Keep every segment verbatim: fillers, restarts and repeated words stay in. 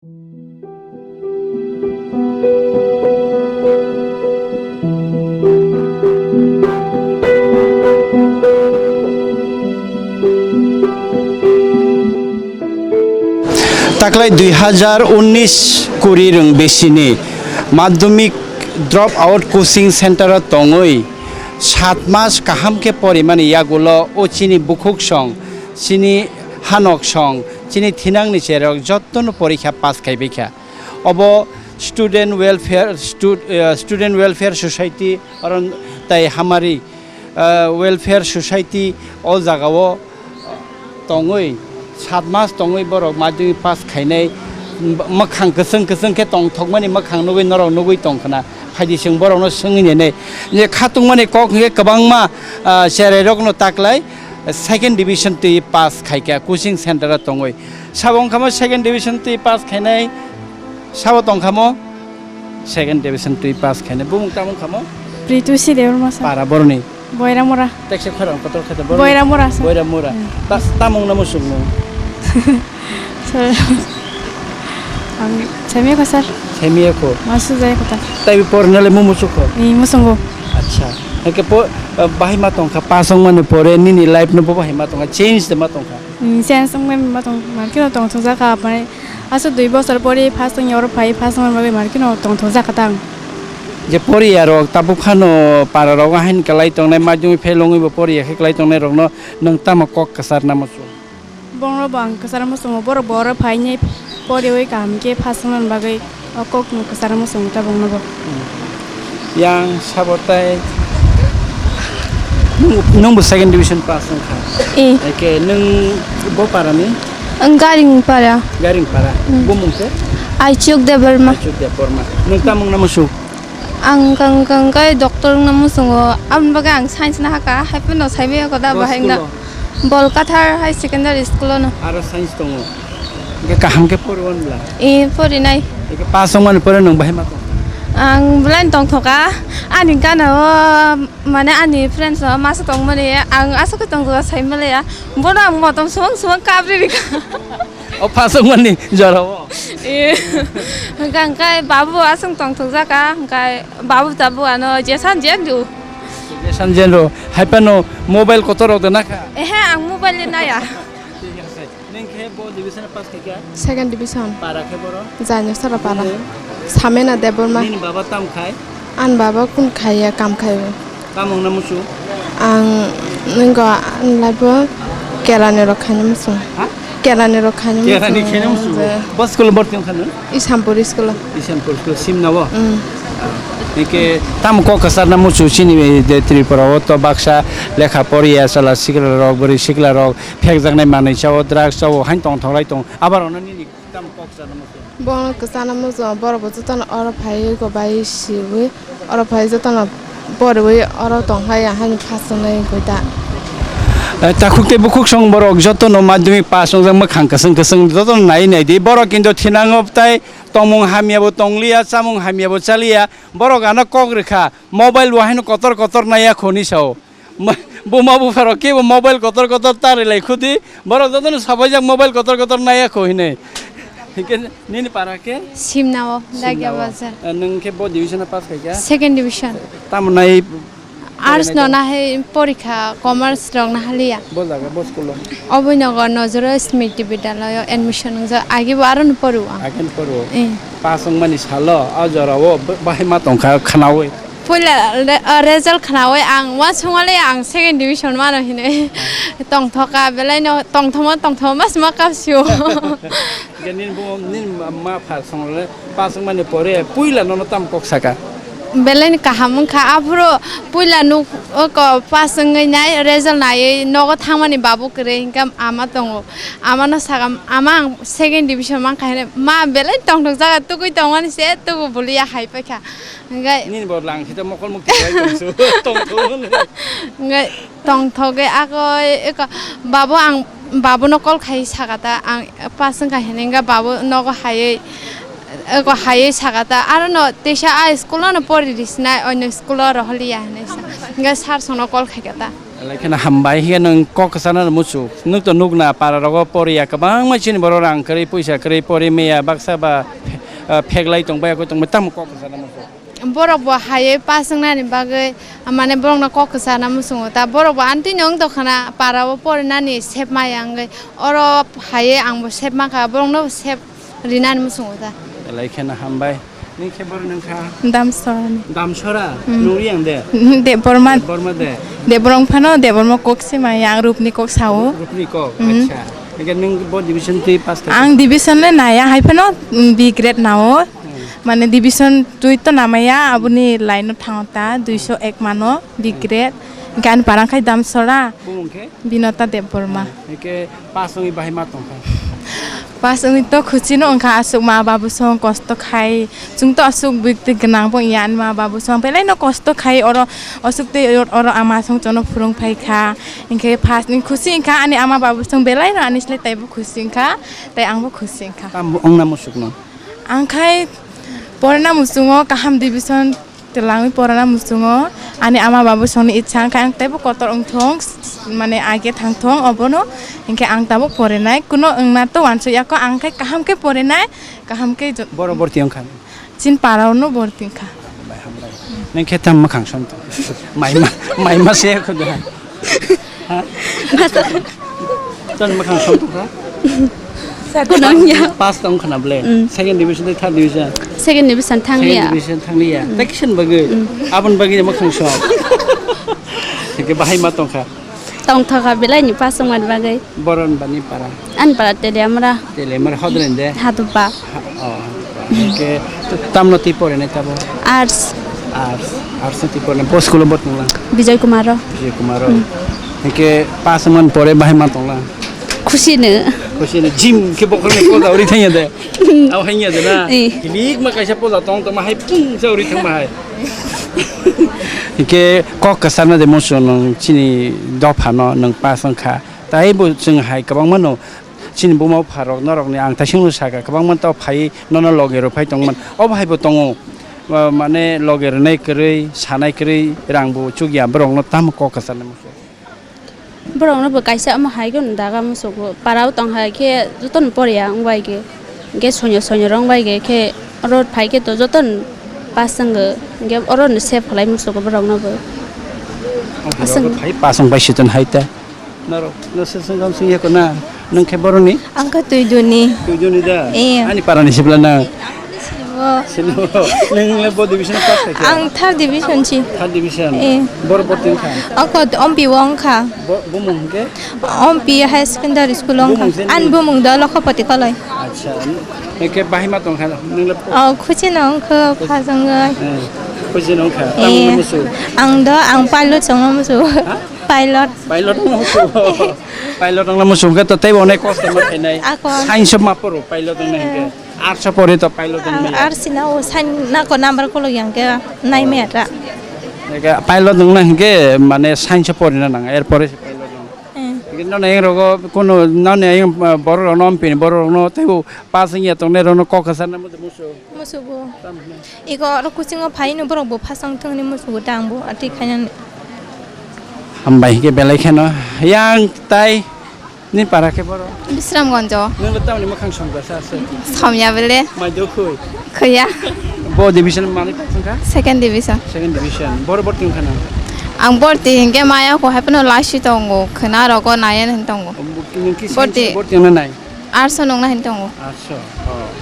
Taklai dui hazar unnish kuri rwng bisini madhyamik drop out coaching center o tongwi sat mas kaham khe porimani yagulo o chini bukhuk song, chini hanok song, chini thinangni cherok jottono porikha pass khaibaikha. Obo student welfare, stu-, eh, student welfare society oro tai hamari, eh, welfare society o jagao tongwi sat mas tongwi borok madhyamik pass khainai, mwkhang kwchwng kwchwng khe tongthokmani mwkhang nugwi norok nugwi tongkhna. Phaidi chwng borokno swngwi nainai. Je khatungmani kok hwnkhe kwbangma, ah, cherairokno taklai second division twi pass khaikha coaching center o tongwi. Sabo wngkha mo second division twi pass khainai. Sabo tongkha mo second division twi pass khainai. Bumung tamo wngkha mo? Pritushi Debbarma sir. Para boroni? Boiramura. Tekse khorang kotor khe boroni? Boiramura sir. Boiramura. Hmm. Ta-, tamung namo sukno? Sir. Ang Semiyako sir. Semiyako. Masu jai kota. Taibi pornale mo musukho? Ni musungo. Acha. Eke po, eh, bahai ma tongkha, pass wngmani pore nini life no bo bahai ma tongkha, change de ma tongkha? Ni chance wngmani ma tong, markino tongthokjak kha, mane aswk dui bosor pori first wngya, oro phai first wngmani bagwi markino tongthokjak kha tang. Je poriya rok tabuk phano para rogo haini kwlai tongnai, madhyamik fail wngwi bo poriya khe kwlai tongnai rokno nwng tamo kok kwchar namo chwng? Bongno bo ang kwchar muchungo, borok bo oro phainai poriwi kaham khe first wngmani bagwi. O kokno kwcharo muchungo tabukno bo. Hmm. Yang sabo tai nwng, nwng bo second division pass wngkha. Eh. Eke nwng bo parani? Ang Garing para. Garing para. Hmm. Bumung se? Aichuk Debbarma. Aichuk Debbarma. Nwng tamung namo suk? Ang kang kang kai doctor wngna muchungo. Aboni bagwi ang science na haka. Hai phano sai maya koda bahai wngna. School-o? Bolkathar High Secondary School-o no. Aro science tongo. Hwnkhe kaham khe pori wan bla? E, porinai. Hwnkhe pass wngmani pore nwng bahai ma tong? Ang belai tongthoka. Ani gana o, mane ani friends o masa tongmani ang aswk khe tongthoka sai maliya. Bono ang motom subung subung kabri rikha. O pass wngmani jora o? E, hwnkhe ang kai babu aswk tongthokjaka, hwnkhe babu tabuk ano jesan jen rw. Jesan jen rw. Hai phano mobile kotor rok da nakha? Ehe, ang mobile le naya. Thik ase. Nwng khe bo division pass khaikha? Second division. Para khe boro? Jainasora para. Nwng? Samena Debbarma. Nini baba tam khai? Ani baba kun khaiya, kam khai. Tamo wngna muchung? Ang nwngo ani life-o kerani rok khaina muchung. Ha? Kerani rok khaina muchung. Kerani khaina muchung. Je. Bo school-o borti wngkha nw? Isampur school-o. Isampur school, Simna-o? Mm. Ah. Hwnkhe tamo kok kwcharna muchung chini, eh, de Tripura-o to baksa lekha poriya chwla sikla rok, bwrwi sikla rok phekjaknai manwi cha-o, drugs cha-o, haino tongthok lai tong. Abar ono nini tamo kok kwcharna muchung? Bono kwchana muchungo, borok bo jotono oro phaiwi go bai siwi, oro phai jotono poriwi oro tongkha ya, haini pass wngnai gwi da. Eh, takhuk tei bukhuk song borok jotono madhyamik pass wngjak, mwkhang kwchwng kwchwng jotono nai nai di. Borok kintu thinango tai tongmung hamya bo tongliya, chamung hamya bo chaliya. Borok ano kok rwkha, mobile bo haino kotor kotor naiya kho hinwi sao. Ma-, buma bupharok kebo mobile kotor kotor ta rwlai khudi, borok jotono sabaijak mobile kotor kotor naiya kho hinwi. Hinkhe nini para khe? Simna-o, Simna-o. Dagya bazar. Eh, nwng khe bo division-o pass khaikha? Second division. Tamo nai Arts no nahai porikha, commerce rok nahaliya. Bo jaga, bo school-o? Oboi nogo Nojoro Smriti Vidyalaya-o admission wngjak, agi bo aro no porio ang. Agi no porio? Eh. Pass wngmani salo, o jora-o bo-, bahai ma tongkha khwnaui. Puila re-, ah, result khwnaui ang uansukmale ang second division mano hinui tongthoka, belaino tongthoma tongthoma ma sima kapsio. Hwnkhe nini bo, nini ma, ma pha songrokle pass wngmani pore puila nono tamo kok saka? Belaino kaham wngkha, aphuru puila nuk oko pass wngwi nai, result naiwi nogo thangmani babu kwrwi, hwnkhe ama tongo. Amano saka, "Ama, ang second division mankha," hinui, "Ma, belai tongthok jaga tugui tongmani se tubu buliya," hai paikha. Hwnkhe nini bo lang sita mokol mukti khai tongsu, tongthok hwnwi. Hwnkhe tongthogwi agoi eko babu ang, babuno call khai sakata, ang pass wngkha hinui, hwnkhe babu nogo haiwi, eko haiwi sakata, arono teisa a school-o no pori risinai, onyo school-o roholiya hinui sa. Hwnkhe sir songno call khaikata. Belai kheno hambai, hiya nwng kok kwchana muchuk. Nwng to nukna para rogo poriya kwbangma chini borok rang kwrwi puisa kwrwi pori maya baksa ba phe-, ah, pheklai tongbai, yakui tongbai, tamo kok kwchana muchuk. Borok bo hayui pass wngnani bagwi, mane borokno kok kwchana muchungo ta. Borok bo ani twino wng tongkhana para o porinani sep maya wngwi. Oro hayui ang bo sep mankha, borokno bo sep rinani muchungo ta. Belai kheno hambai. Nini khe borok nungkha? Damsora ni. Damsora? Hmm. Nung yang de? Debbarma. Debbarma de? Debbarma phano Debbarma kok se maya, ang Rupni kok sao. Rupni kok? Hmm. Acha. Eke nung bo division twi pass khe? Ang division le naya, hai phano, mm, B grade nao. Hmm. Mane division twi to namaya, aboni line o thango ta, duiso ek mano, B grade. Hingke ani parang khai Damsora. Bumung khe? Binota Debbarma. Hingke pass wngwi bahai ma tongkha? Pass wngwi to khuchino wngkha, aswk ma babu song kosto khai. Chwng to aswk bwtwi gwnang bo wngya, ani ma babu song belai no kosto khai, oro aswk tei oro ama song chono phwrwng phai kha. Hingke pass ni khusi wngkha, ani ama babu song belai no ani slai taibo khusi wngkha, tei ang bo khusi wngkha. Tam wngna muchukno? Ang khai porna muchungo kaham division twlangwi porna muchungo, ani ama babu songni ichha wngkha ang teibo kotor wngthong, mane age thangthong obono, hinkhe ang tabuk porinai, kuno wngna to wansuk yako, ang khai kaham khe porinai, kaham khe jo-, Boro borti wngkha? Chin parao no borti wngkha. Bai hambai. Nang khe tam makhang som tong? Maima, maima se khudu ha. Ha? Masa. Ton makhang som tong kha? Kunang ya. Pass tong khana ble. Mm. Second division tei third division. Second division thang ya. Second division thang ya. Mm. Tei kisan bagwi? Mm. Abon bagwi makhang som. Hingke bahai ma tong kha? Tong tho kha belai ni pass wngmani bagwi. Boron bani para? Ani para Teliamra. Teliamra hodren de? Hadupa. Ha, oh, hingke tamno twi porinai tabo? Arts. Arts, arts twi porinai. Bo school o bo tonglang? Bijoy Kumar o. Bijoy Kumar o. Hmm. Hingke pass wngmani pore bahai ma tonglang? Khusi no. Khusi no. Gym khe bokhorok ni poja uri thangya de? Abo hanya de na? Eh. Kilik ma kaisa poja tong tongma hai pung sa uri thangma hai. Hingke kok kwchana de muchung nwng chini dopha no nwng pass wngkha. Tai bo chwng hai kwbangma no chini buma bupha rok norok ni ang taising no saka kwbangma to phai nono loge rw phai tongman. Obo hai bo tongo. Mane loge rwnai kwrwi, sanai kwrwi, rang bo chukya borok no tamo kok kwchana muchung. Borokno bo kaisa omo hai khe daga musugo, parao tong hai khe jotono poriya wng bai khe, hingkhe soinyo soinyo rok wng bai khe, khe oro phai khe to jotono pass wngo, hingkhe oro no save khlai musugo borokno bo. Aswk. Phai pass wng bai siton hai ta. Norok no se sengam sing yako na, nung khe boroni? Ang khe Tuiduni. Tuiduni da? Iya. Ani parani sibla na? Sini bo. Sini bo. Nung le bo division pass kha khe? Ang third division si. Third division. Eh. Bor bor tin kha? Ako Ompi wng kha. Bo, bumung ke? Ompi Higher Secondary School wng kha. Bumung sini? An bumung do Lokhopati Koloi. Acha. Eke bahima tong kha nung le? Oh, khuchi nong kho phajang oi. Eh, khuchi nong kha. Eh. Tamo musu? Ang do, ang pilot song musu. Ha? Pilot. Pilot wng musu. Pilot wng musu ke to tei bo onek kosto ma khainai. Ako. Science ma poro pilot wng nai ke. Arts pore to pilot wng nai. Arts na o sign na ko number ko lo yang ke nai me ata. Eke pilot wng nai ke mane science pore na nang er pore se pilot wng. Hmm. Eke no nai rogo kono no nai boro no pin boro no tei bo pass ya tong ne ro no kok sa na musu. Musugo. Iko oro kuchingo phaino borok bo phasang thwngni musugo ta ang bo atwi khainani. Hambai hwnkhe belai kheno yang tai ni para khe boro. Bisramgonjo. Nwng tamni mwkhang somjasa se. Somya bele. Mai do khoi. Khoya. Bo division mani pass wngkha? Second division. Second division. Boro borti wngkha na? Ang borti hwnkhe maya ko hai phano laisi tongo khwna rogo nayan hin tongo. Borti. Borti wngna nai. Arts o nungna hin tongo. Arts o. Oh.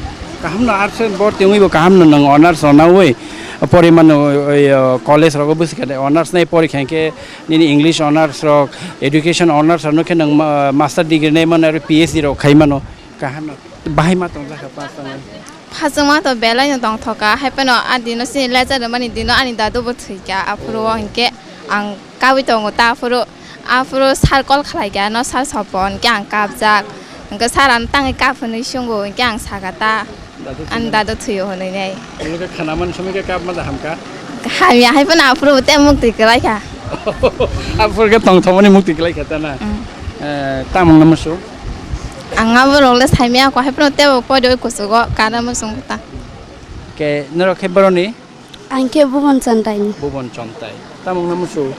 Kaham no arts o bo tengwi bo kaham no nung honors rona wi. Pori mano, oi, oh, college rogo busi kade honors nai pori khe nini English honors rok, education honors rok no khe nung ma-, master degree nai mano aro P H D rok khai mano. Kaham no. Bahai ma tong jakha pass tong. Phasung ma to belai no tong thoka. Hai pano a dino sini lecha do mani dino ani dadu bo thwikha. Aphuru o hinkhe ang kabui tongo ta aphuru. Aphuru sir call khlai kha, no sir Sopon, hwnkhe ang kapjak. Hwnkhe sir ano tangwi kap hwnwi swngo, hwnkhe ang sakha ta, ani dadu thwio hwnwi nai. Omo khe khana man somoi khe kap ma da hamkha? Hamya hai phano aphuru bo tei muktwi kwlai kha. Aphuru khe tongthokmani muktwi kwlai kha ta na? Mm. Eh, tamung no musu? Ang abo rok le saimaya kho, hai phano tei bo poito kuchugo kana muchung kha ta. Ke norok khe boroni? Ang khe Bubon Chontai ni. Bubon Chontai. Tamung no musu?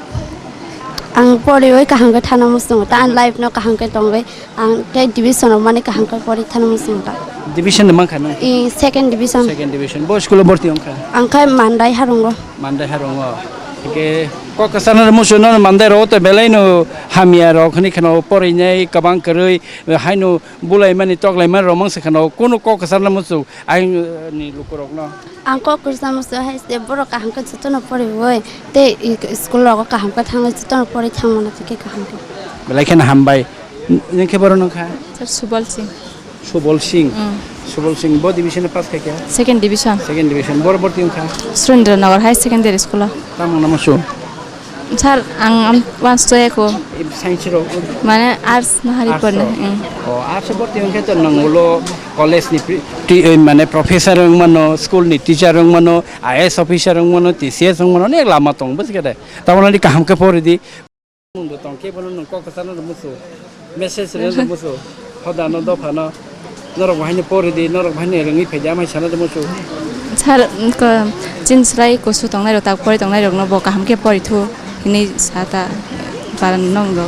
Ang poriwi kaham khe thana muchungo ta, ang life no kaham khe tongwi, ang tei division rok mani kaham khe pori thana muchungo ta. Division ni mankha nang? I, second division. Second division. Bo school o borti wngkha? Ang khe Mandai Harungo. Mandai Harungo. Hingke kok kwchana muchung no Mandai rok to belai no hamya rok hwnwi kheno porinai kwbang kwrwi haino bulai mani toklai mani rok mangsa kheno kunu kok kwchana muchung ayang ni lukurok no. Ang kok kwchana muchung hai se borok kaham khe jotono poriwi tei school rogo kaham khe thangwi jotono pori thangmano tei khe kaham khe. Belai kheno hambai. Nini khe borok nung kha? Sir Subal Singh. Subol Singh. Mm. Subol Singh bo division pass khai kha? Second division. Second division. Boro borti wngkha? Surendra Nagar High Secondary School o. Tamung namo su? Sir, ang am-, once to eko. Science rok? Mane arts na hari Arts porne. Rok. Mm. Oh, arts borti wngkha to nang ulo college ni pri-, ti-, eh, mane professor wngmano, school ni teacher wngmano, I A S officer wngmano, T C S wngmano, onek lama tong, buji kha de. Tamoni kaham khe pori di. Nwng bo tong khe bono nwng kok kwchana rw musu, message rw musu, hodano dophano norok bo haino pori di, norok bo haino rwngwi phai di, amai sana rw musu. Sir, ko-, chini chwrai kusu tongnai rok, tak pori tongnai rokno bo kaham khe pori thu hinwi sa ta, para nwng rw.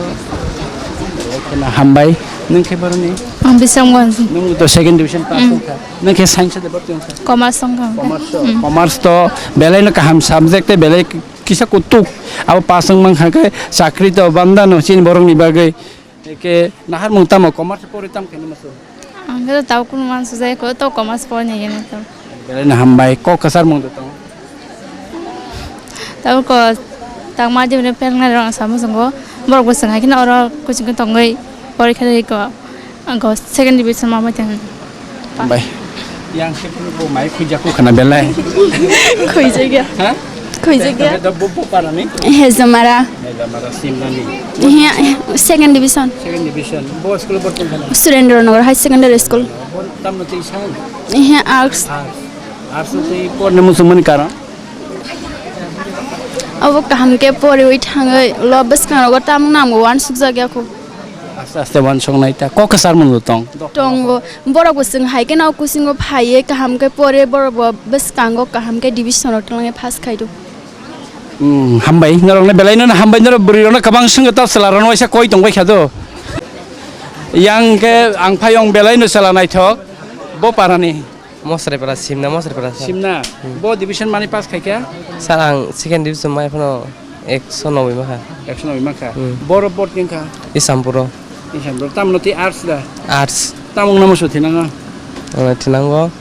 Hambai, nwng khe boroni? Ang Bisramganj. Nwng to second division pass Mm. wngkha. Nwng khe science de borti wngkha? Commerce wngkha. Commerce to, Mm. commerce to belai no kaham subject tei belai kisa kutuk abo pass wng mankha khe chakri to banda no chini borok ni bagwi. Eke nahar mung tamo commerce pori tam khe nima so? Ang khe to tabuk kunu man sujai ko to commerce pori ni gini to. Belai no hambai kok kwchar mung to tong. Tabuk ko tangma jibini pernai rok ang samu sungo borok bo swng hai khe oro kuching khe tongwi porikha ri ko. Ang ko second division ma bai tong. Bai. Yang se bo mai khuija ko khana belai. Khuija ya. Ha? Khuija ya. Da bo bo para ni. Hezamara. Hezamara Simla ni. He, second division. Second division. Bo school bor tong khana. Surendra Nagar High Secondary School. Bo tam no tei sang. He, arts. Arts. Arts tei por ne musung mani karon. Abo kaham khe poriwi thangwi lo bwskang rogo tam nang wan sukjak ya ko. Aste aste uansuk nai ta. Kok kwchar mung tong. Tongo. Borok bo chwng hai khe no kusingo phaiwi kaham khe pore borok bo bwskango kaham khe division o twlangwi pass khai do. Hmm, hambai. Norok no belai no hambai, norok bwrwi rok no kwbang swngwi ta chwla rok no waisa koi tong bai kha do. Yang khe ang phai yong belai no chwla naithok. Bo para ni. Mosrepara, Simna Mosrepara, sir. Simna. Hmm. Bo division mani pass khai kha? Sir, ang second division mai phano ekso noboi ma kha. Ekso noboi ma kha. Hmm. Boro borti wng kha? Isampuro. Isampuro. Tamno tei arts da? Arts. Tamung namo so thinango? Ano thinango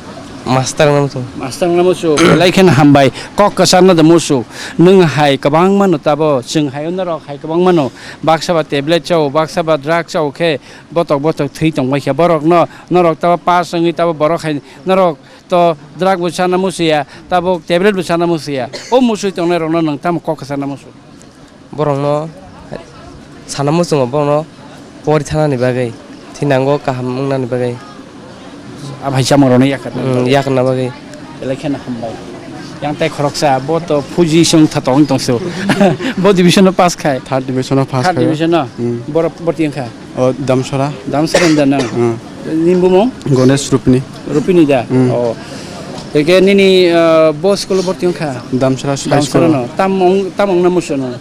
master namo so. Master namo so. Belai khe hambai. Kok kwchar no da musu. Nwng hai kwbangma no tabo. Chwng hai norok hai kwbangma no. Baksa ba tablet chao, baksa ba drug chao khe botok botok thwi tong bai kha. Borok no, norok tabo pass wngwi tabo borok hai norok to drug bo sana musuya, tabuk tablet bo sana musuya. O musui tongnai rokno nwng tamo kok sana musu? Borokno sana muchungo, borokno pori thanani bagwi, thinango kaham wngnani bagwi. Abai chamung rokno yakarna Mm, bagwi. yakarna bagwi. Belai kheno hambai. Yang tai khoroksa, bo to fuji song tha tong tong so. Bo division no pass khai. Third division no pass Third khai. division no? Mm. Boro borti wngkha? O, Damsara. Damsara da nang? Mm. Nini bumung? Ganesh Rupini. Rupini da? Mm. Oh. Eke nini, uh, bo school borti wngkha? Damsara High School. Damsara no. Tam ong, tam ong na musu no?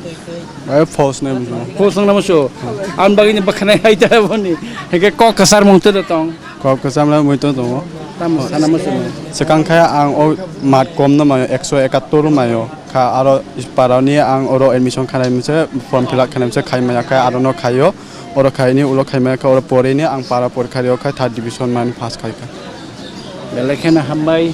Ai, false name no. False na musu. An bagini bakhanai hai ta boni. Eke kok kasar mung tu da tong. Kok kasam la mui to tongo. Tam sana musu no. Sekang kaya ang o mat kom no mayo, ekso ekattor mayo. Kha aro parani ang oro admission khanai mse, form fill up khanai mse khai maya kha aro no khaio. Oro khaini ulo khai maya kha oro porini ang para porikha rio kha third division mani pass khai kha. Belai kheno hambai.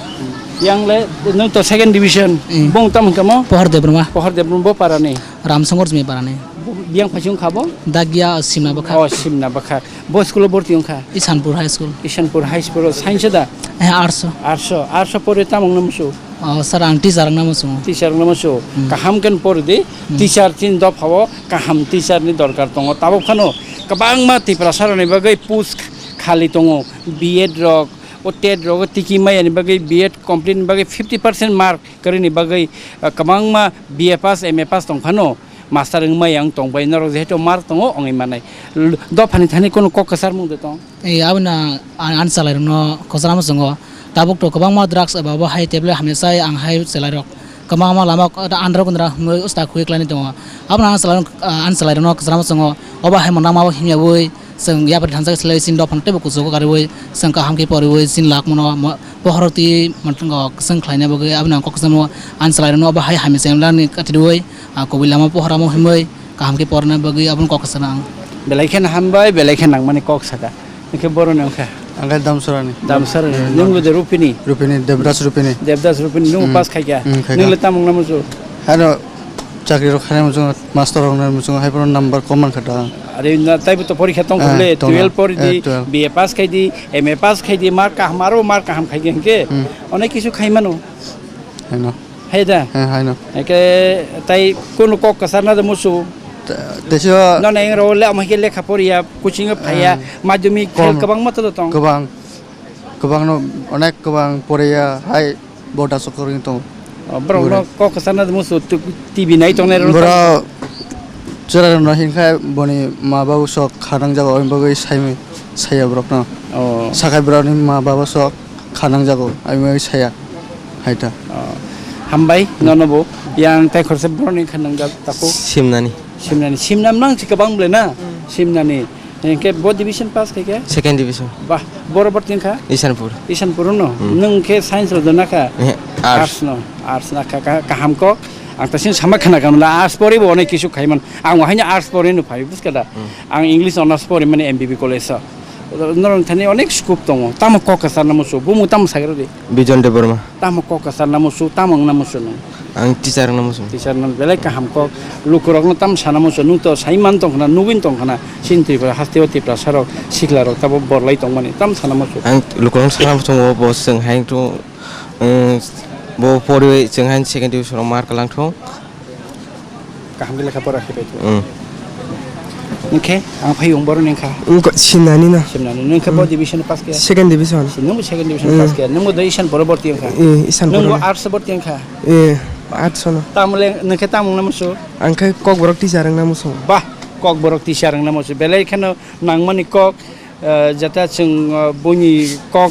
Yang le nwng to second division. Mm. Bong tam hwnkha mo? Pohor Debbarma. Pohor Debbarma bo parani. Ramsongor Jumi parani. Bo-, biyang phaichung kha bo? Dagya Simna bwkha. Oh, Simna bwkha. Bo school o borti wngkha? Isanpur High School. Isanpur High School o science da? Eh, arts o. Arts o. Arts o pore tamo wngna musu? Oh, sir, ang teacher wngna musu. Teacher wngna musu. Hmm. Kaham khe por di. Hmm. Teacher tin dopha o kaham teacher ni dorkar tongo. Tabuk phano kwbangma Tiprasa rokni bagwi post khali tongo. B Ed rok, o tet rok o tiki maya ni bagwi, B Ed complete ni bagwi fifty percent mark kwrwini bagwi, ah, kwbangma B A pass, M A pass tong phano master wngmai ang tong bai norok jehetu mark tongo wngwi manai. L-, dophani thani kunu kok kwchar mung de tong? Ei, aboni an-, ani chwlairokno kwchar muchungo. Tabuk to kwbangma drugs eba bo hai tablet hamya chai ang hai chwlairok. Kwbangma lama andro kundra hwnwi usta khui klaini tongo. Abono ang chwlairok, ah, ani chwlairokno kwchangma chwngo. Obo hai mwnangma bo himyaui chwng yapri thansa khe chwlai chini dophano teibo kuchugo kariui chwng kaham khe poriui chini lakmano mo-, pohoro twi mwtwngo kwchwng khlaina bagwi. Abono ang kok kwchangma ani chwlairokno obo hai hamya chengmani kathirwi, ah, kubui lama pohoramo himwi kaham khe porna bagwi abono kok kwchangno ang. Belai kheno hambai, belai khe nangmani kok saka. Hwnkhe boroni wngkha? Ang khe Damsarani. Damsarani. Hmm. Nwng bo de Rupini? Rupini, Devdas Rupini. Devdas Rupini, nwng Hmm. pass khaikha? Hmm, khaikha. Nwng le tamo wngna muchung? Ano chakri rok khaina muchung, master rok wngna muchung, hai phano number kom mankha da. Are na, taibo to porikha tong Eh, khobole, tong na. twelve pori di, Eh, twelve. B A pass khai di, M A pass khai di, mark kaham, aro mark kaham khai di hwnkhe, Hmm. onek kisu khai mano. Hai no. Hai da? Hai, hai no. Eke tai kunu kok kwchar na da musu? Ta-, teisa Nono eng ro le amo ke lekha poriya, coaching o phaiya, Ah. madhyamik fail Kom. kwbangma to tong. Kwbang, kwbang no, onek kwbang poriya, hai bo da sokor wng tong. Oh, borok no Bore. Kok kwchar na da musu, tu-, T V nai tong nai ro. Boro chwrai rok no hinkha boni ma babu sok khanang jago, aboni bagwi sai, saiya borok no. Oh. Sakai borok ni ma babu sok khanang jago, aboni bagwi saiya. Hai ta. Oh, hambai, nono bo. Yang tai khorsa boroni khanang jak tako. Simnani. Simnani. Simnam nang si kabang ble na? Hmm. Simnani. Engke bo division pass khe ke? Second division. Bah, boro bor tin kha? Isanpur. Isanpur no? Hmm. Nung khe science ro dona kha? Eh, arts. Arts no. Arts na kha, kha, kaham kok. Ang ta sing sama khana kam la arts pori bo onek kisu khaiman. Ang wahai arts pori no phai bus kada. Hmm. Ang English honours pori mane M B B college sa. Norong thani onek scope tongo. Tamo kok kwchar na musu. Bumu tamo sagra di. Bijon Debbarma. Tamo kok kwchar na musu, tamo wngna musu nung? Ang teacher wngna musu. Teacher no belai kaham kok. Lukurok no tamo sana musu, nung to sai man tong khna, nugwi tong khna. Chini Tripura haste o Tiprasa rok, sikla rok tamo borlai tong mani, tamo sana musu. Ang lukurok sana musu, bo, bo chwng hai to, um, bo poriwi chwng hai second division o mark lang thung. Kaham khe lekha pora khe bai. Hmm. Hwnkhe ang phai wng boroni wngkha. Wngkha, Simnani no. Simnani. Nwng khe bo Hmm. division pass khe? Second division. Nwng bo second division Hmm. pass khe. Nwng bo do Isan poro borti wngkha. Eh, Isan Nwng bo poro. Arts borti wngkha. Eh, arts no. Tamole nwng khe tamung na musu? Ang khe Kokborok teacher wngna musu. Bah, Kokborok teacher wngna musu. Belai kheno nangmani kok, eh, jata chwng, eh, buini kok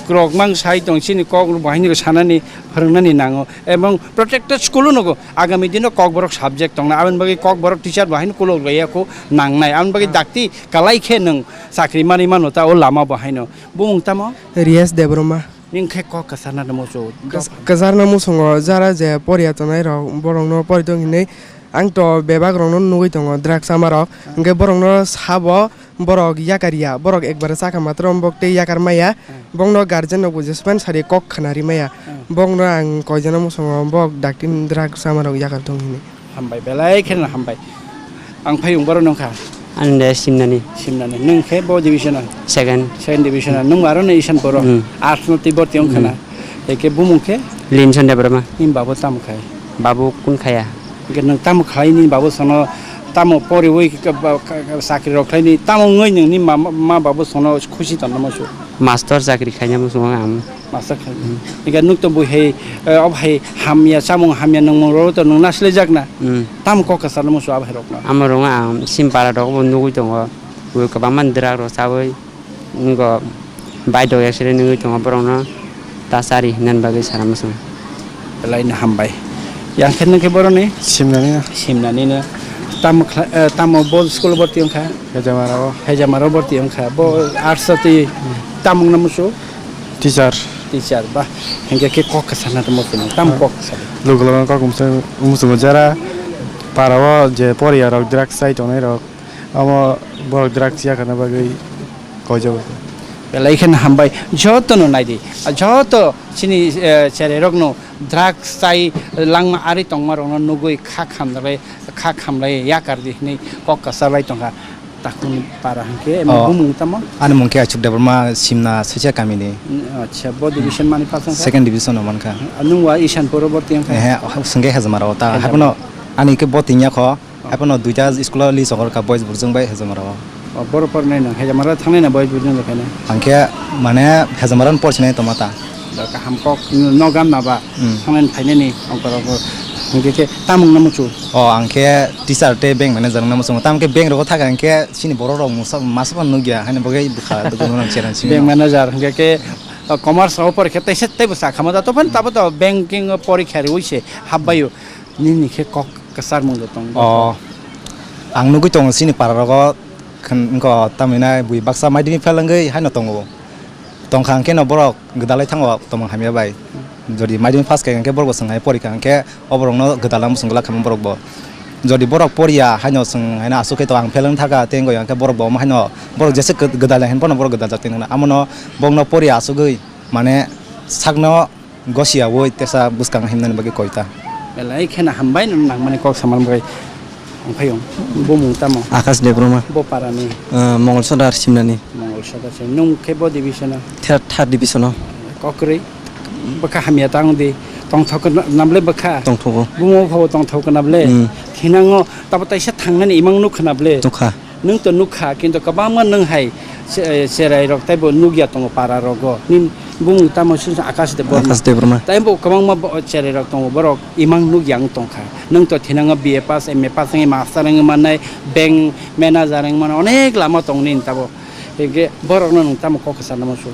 rok mang sai tong, chini kok bo haino sanani, phwrwngnani nango. Ebong protected school o nugo, agami dino Kokborok subject tongna, aboni bagwi Kokborok teacher bo haino kolok laiya kho nangnai, aboni bagwi Hmm. dakti kalai khe nwng chakri manwi mano ta o lama bo haino. Bumung tamo? Riyas Debbarma. Nwng khe kok kwcharna muchung. Kwch-, kwcharna muchungo jara je poriya tongnai rok, borokno pori tong hinwi ang to bebak rokno nugwi tongo, drugs ama rok. Hmm. Hwnkhe borokno sabo, borok yakar ya, borok ekbar chakha matro bok tei yakar maya, Hmm. bokno guardian rok bo jespan sari kok khna ri maya. Hmm. Bokno ang koijana muchungo, bok dakti drugs ama rok yakar tong hinwi. Hambai, belai kheno hambai. Ang phai wng borok nung kha. Ang de Simnani. Simnani. Nung khe bo division o? Second. Second division o. Nung aro no Isan poro. Hmm. Arts no tei borti wng khana. Hmm. Eke bumung khe? Linson Debbarma. Nim babo tamo khai? Babu kun khaya? Hwnkhe nwng tamo khlai ni babu sono tamo poriwi ka-, ba-, ka-, ka-, chakri rok khlai ni tamo wngwi nwng ni ma, ma babu sono khusi tongna muchung? Master chakri khaina muchung ang. Master khlai. Hmm. Hwnkhe nwng to bui hai, eh, ob hai hamya chamung hamya nungmung rok to nwng nasilai jak na? Hmm. Tamo kok kwchar muchung abo hai rok no? Amo rok ang sim para rok bo nugwi tongo. Bui kwbangma drug rok chawi. Ngo bai dok accident wngwi tongo borokno ta chari hinani bagwi sana muchung. Belai no hambai. Yang khe nung khe boroni? Simnani no. Simnani no. Tamo khla-, eh, tamo bo school borti wngkha? Hejamara o. Hejamara o borti wngkha. Bo arts o twi tamung na musu? Teacher. Teacher ba. Hingke khe kok kwchana tamo tini. Tam Ah. Kok kwchana. Lukulok kok musu, musu jara para o je poriya rok drugs chai tongnai rok. Omo borok drugs ya khana bagwi koijago. Belai kheno hambai, jotono naidi, joto chini, eh, cherairokno drugs chai langma ari tongmarokno nugui kha khamlai, kha khamlai yakar di hinui kok kwcharlai tongkha. Takhukni para hwnkhe, Oh. Bumung tamo? Ani mung khe Achuk Debbarma, Simna Soicha kamini. Acha, bo division mani pass wngkha? Second division o mankha. Nwng wa Isanpur o borti wngkha? Ehe, swngkhe Hejamara o ta. Hejamara. Haphano ani khe bo tingya kho. Haphano duita school o li songor kha boys burjwng bai Hejamara o. O, boro pornai no, Hejamara thangnai na boys burjwng bai khaina? Ang khe mane Hejamara no porsinai tongma ta. Da kaham kok no gan ma ba, Hmm. Thangnai phainai ni ongkor ongkor. Hingke khe tamung no muchu? O, ang khe teacher tei bank manager no muchungo. Tamo khe bank rogo thaka hingke chini borok rok musa, masa phano nukya, haino bagwi bwkha dukun no cherang simi. Bank manager hingke khe O commerce rok porikha teisa teibo cha khama da, to phano tabo to banking o porikha riwi se habbaio. Nini khe kok kwchar mung do tong. O, ang nugui tongo chini para rogo khn-, wngkha tamina bui baksa madhyamik fail wngwi haino tongo. Tongkha hwnkhe no borok gwdalai thango tongmung hamya bai. Jodi madhyamik pass kha hwnkhe borok bo chwng hai porikha hwnkhe o borokno gwdalna muchung glak kha borok bo. Jodi borok poriya haino chwng haino aswk khe to ang fail wng thaka tei wngkha hwnkhe borok bo omo haino borok jesa gwdalai hinphano borok gwdaljak tongna. Amono borokno poriya aswkgwi mane sakno gosiyaui tesa bwskang himnani bagwi koita. Belai kheno hambai no nangmani kok samani bagwi. Omphaiyung, bumung tamo? Akash Debbarma. Bo parani? Ah, Mongol Sodar Simnani. Mongol Sodar Simnani. Nung khe bo division o? Third, third division o. Kokrwi? Bwkha hamya tang di. Tongthok na-, nable bwkha? Tongthogo. Bumung phabo tongthok nable? Hmm. Thinango tabo taisa thangnani imang nuk nable? Nukha. Nwng to nukha, kintu kwbangma nwng hai che-, cherai rok taibo nukya tongo para rogo. Nini bumung tamo sung Akash Debbarma. Akash Debbarma. Taibo kwbangma bo-, cherai rok tongo, borok imang nukya wng tongkha. Nwng to thinango B A pass, M A pass wngwi master wngwi mannai, bank manager wngwi mano, onek lama tongo nini tabo. Hinkhe borokno nwng tamo kok kwcharna muchung?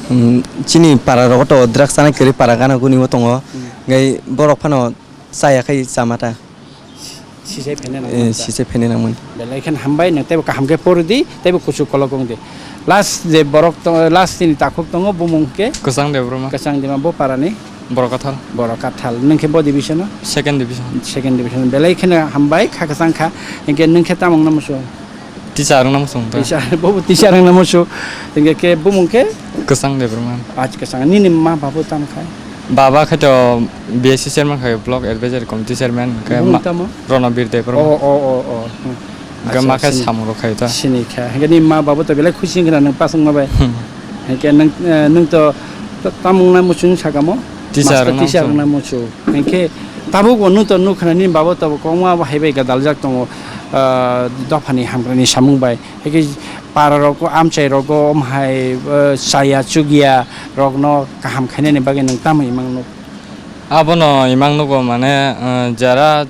Hmm, chini para rogo to drugs chanai kwrwi para gana guni o tongo. Hmm. Ngai borok phano chaya khai chamata. Sisai phene nang Eh, manta. Sisai phene nangmani. Belai khen hambai, nang teibo kaham khe pori di, teibo kuchuk kolok wng di. Last je borok to, last chini takhuk tongo, bumung khe? Kwchang Debbarma. Kwchang Debbarma, bo parani? Borok Kathal. Borok Kathal. Nung khe bo division o? Second division. Second division. Belai kheno hambai, kha kwchang kha. Hinkhe nung khe tamo wngna muchung? Teacher wngna muchung ta. Teacher, bo bo teacher wngna muchung. Hinkhe khe bumung khe? Kwchang Debbarma. Ach kwchang. Nini ma babu tamo khai? Baba khe to B S C chairman khai, block advisory committee chairman, khe Bumung ma-, tamo? Ronobir Debbarma. Oh, oh, oh, oh. Hmm. Hingke acha, ma khe sini, samung rok khai ta. Sini kha. Hingke ni ma babu to belai khusi wngkha nang pasang ma bai. Hmm. Hingke nang, eh, nang to ta-, tamung na muchung saka mo? Teacher. Master wngna teacher muchung. Wngna muchung. Hingke tabuk bo nung to nukha ni babu to kwbangma bo hai bai gadaljak tongo, ah, dophani hamkrani samung bai. Hingke para rok, amchai rok, om hai, eh, chaya chugya rok no kaham khainani bagwi nang tamo imang nuk? Abono imang nugo mane, eh, jara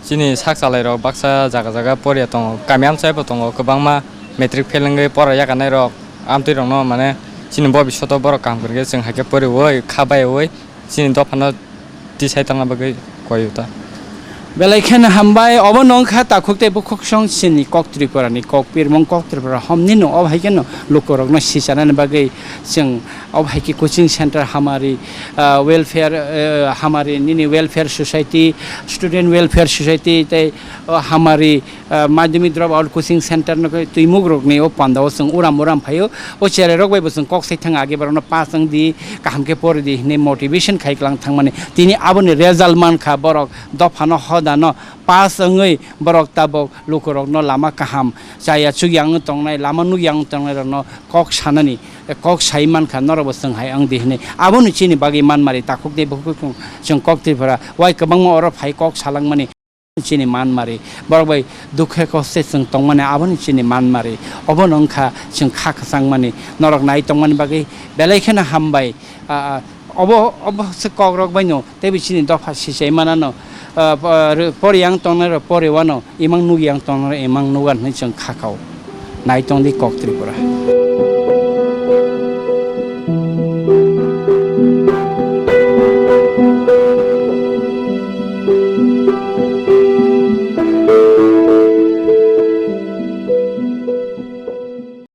Chini sak chalairok baksa jaga jaga poriya tongo. Kami amchaibo tongo, kwbangma matric fail wngwi pora yakarnairok, amtwirokno, mane, chini bobisyoto borok kaham kwrwngkhe chwng hai khe poriui, kha baiui, chini dophano tisai tongna bagwi koiyo ta. Belai kheno hambai, obono wngkha takhuk tei bukhuksong chini kok Tripurani kok pirmung kok Tripura hom nini obo hai kheno lukurokno sichanani bagwi chwng obo hai khe coaching center hamari, ah, welfare, eh, hamari nini welfare society, student welfare society tei o hamari, ah, madhyamik drop out coaching center no khe twimukrokni o pandao chwng uram uram phaio. O cherai rok bai bo chwng kok sai thang age borokno pass wng di, kaham khe pori di hinwi motivation khai klang thangmani. Tini aboni result mankha borok dophano hodano pass wngwi borok tabok lukurokno lama kaham chaya chukya wngwi tongnai, lama nukya wngwi tongnairokno kok sanani, kok sai mankha norokbo chwng hai wng di hinwi. Aboni chini bagwi manmari takhukni bukhuk chwng kok Tripura wai kwbangma oro phai kok salangmani. Chini manmari, borok bai dukhe koste chwng tongmani, aboni chini manmari, obono wngkha chwng kha khachangmani, norok nai tongmani bagwi belai kheno hambai. Ah, ah, obo, obo se kokrok baino teibo chini dopha sichai manano, ah, po-, re-, pori yang tongnai rok pori wano, imang nug yang tongnai rok imang nugan hinwi chwng kha kao. Nai tong di kok Tripura.